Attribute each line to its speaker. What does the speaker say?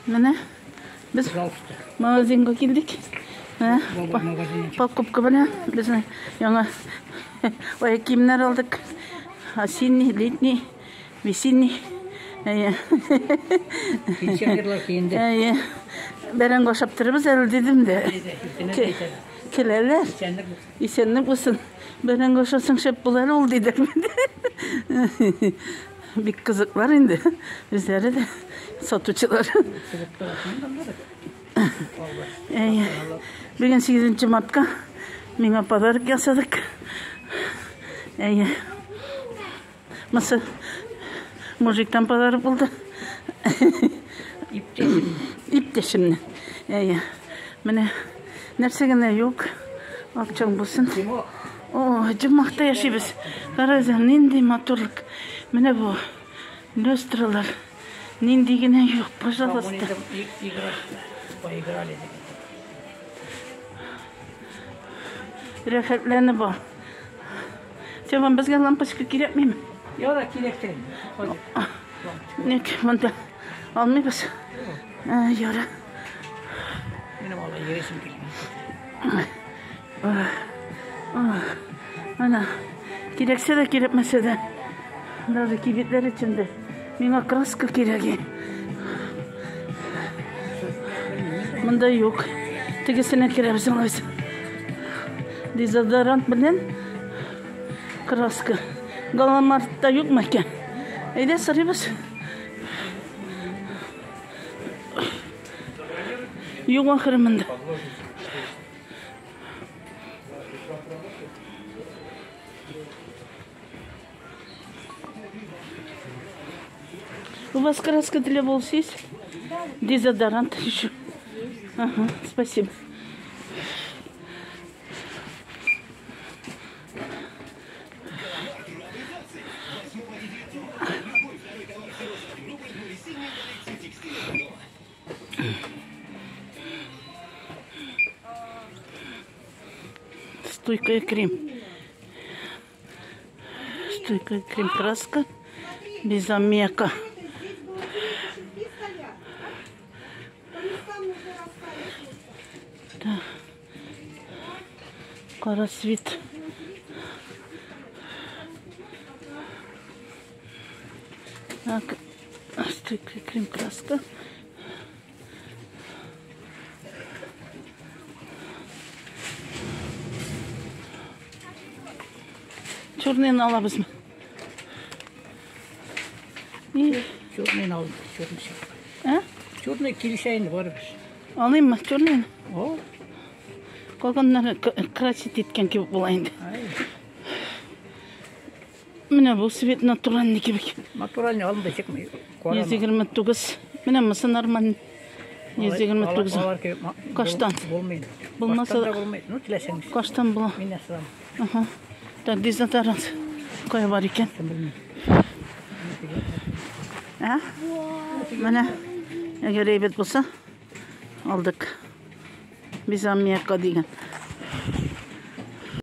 Speaker 1: Менә без магазинга килдек. Менә покупка белән безнең яңа аяк киемнәр алдык. Осенний, летний, весенний. Әйе.
Speaker 2: Пенсионерлар киенде.
Speaker 1: Әйе. Бәрәңге ашап торабыз әле дидем дә. Киләләр. Исәнлек булсын. Бәрәңге ашасаң шәп була әле ул диделәр. Бик кызыклар инде. Үзләре дә сатучылар. Әйе. Бүген 8 мартка миңа подарок ясадык. Әйе. Мысы мужиктан подарок булды.
Speaker 2: Иптәшем.
Speaker 1: Иптәшемне. Әйе. Менә нәрсә генә юк. Акчаң булсын. О, җомахта яшибез. Карагыз, нинди матурлык. Менә бу люстралар. Нинди генә юк, пожалуйста.
Speaker 2: Поиграли.
Speaker 1: Рәхәтләнеп ал. Теван, безгә лампочка кирәкмиме?
Speaker 2: Яра кирәктер.
Speaker 1: Ник монда алмыйбыз? Яра.
Speaker 2: Минем алай йөрисем килми.
Speaker 1: Ана, кирәксә дә, кирәкмәсә дә. Даже кибетләр эчендә миңа краска кирәк. Монда юк. Тегесенә керәбез алайса. Дезодорант белән краска. Галамартта юкмы икән? Әйдә сорыйбыз. Юк ахыры монда. У вас краска для волос есть? Дезодорант еще. Ага, спасибо. Стойкая крем. Стойкая крем краска без аммиака. Да. Карасвит. Так, стойкая крем краска. Черныйны алабызмы? И,
Speaker 2: Черный ал, черный.
Speaker 1: а?
Speaker 2: Черный килешә инде барыбер.
Speaker 1: Алыйммы черныйны?
Speaker 2: О,
Speaker 1: Калганнары красить иткән кебек була инде.
Speaker 2: ай,
Speaker 1: Менә бу цвет натуральный кебек.
Speaker 2: натуральный алым да чыкмый.
Speaker 1: 129. Менә монысы нормальный. 129.
Speaker 2: Алар кебек
Speaker 1: Каштан.
Speaker 2: Булмый.
Speaker 1: Булмаса-
Speaker 2: Каштан да булмый. Ну, теләсәңез.
Speaker 1: Каштан була.
Speaker 2: Мин сорам.
Speaker 1: Ага. Так, дезодорант. Кая бар икән?
Speaker 2: Белмим.
Speaker 1: Ә? Менә әгәр әйбәт булса, алдык. Без аммиакка дигән.